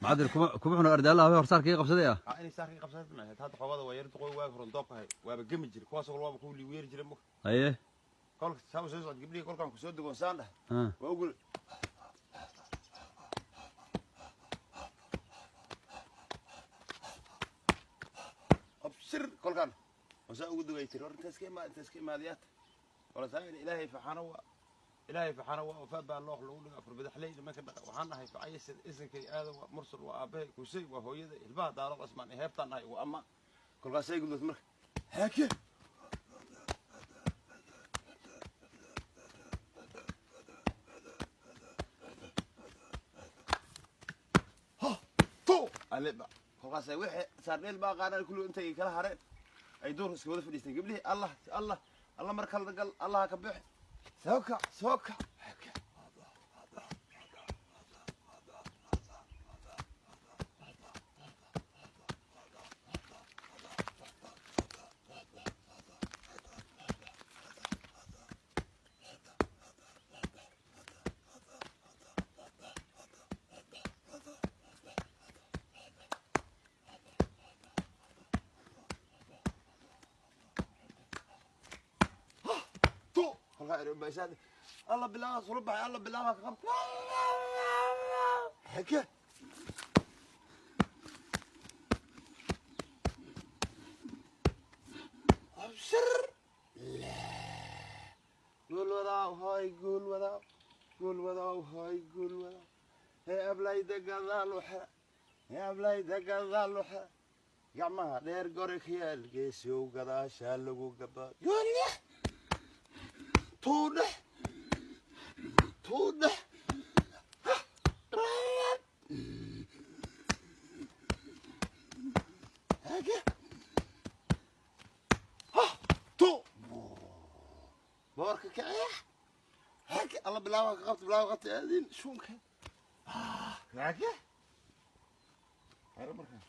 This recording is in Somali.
Macadil kuma xuno ardaalaha habeen hor saarka iga qabsaday ah. Inay saarka qabsatay ma ahayd. Hadda xoogada waa yar duqoy, waag horan doobka hay waaba gemi jiri, kuwaasoo kale waaba kuwa liigu yeeri jiray mug. Haye. Kolka saa u soo socod gabdhihii, kolkaan kusoo degoon saan dhahay. Waa ugul abshir kolkaan oo saa ugu dugay tiri, war intaas ka imaad, intaas ka imaadayaata wala saa ilaahay faxana waa ilaahay faxana waa wafaa baa looq lagu dhigo afar badaxley nimanka dhaqa. Waxaan dhahay facaya isinkay aada waa mursal, waa aabahay, kusey waa hooyada, ilbaha daalo cusmaan heebtaan dhahay waa ama kolkaasay gudbat marka haake. To aleba kolkaasay wixii saardheel baa qaanaan kulli intay kala hareen ay duurka iska wada fadhiisteen gabdhihii. Allah allah allah, mar kala gal, allah ka bix, soo kac, soo kac. To kolkaa iri baysaad allah bilaaha sula baxay, allah bilaaha ka qabta hake. Abshir guul wadaaw hoy, guul wadaaw, guul wadaaw hoy, guul wadaaw. Hee ablayda gadaal u xira, hee ablayda gadaal u xira, gacmaha dheer gore ka yaal, geesow gadaashaa lagu gabaa. Goolya tuudhex tuudhex hage tu boorka kiciya hage. Alla bilaawa ka qabta, bilaawa qabta aadin shuunka hage hare markaa.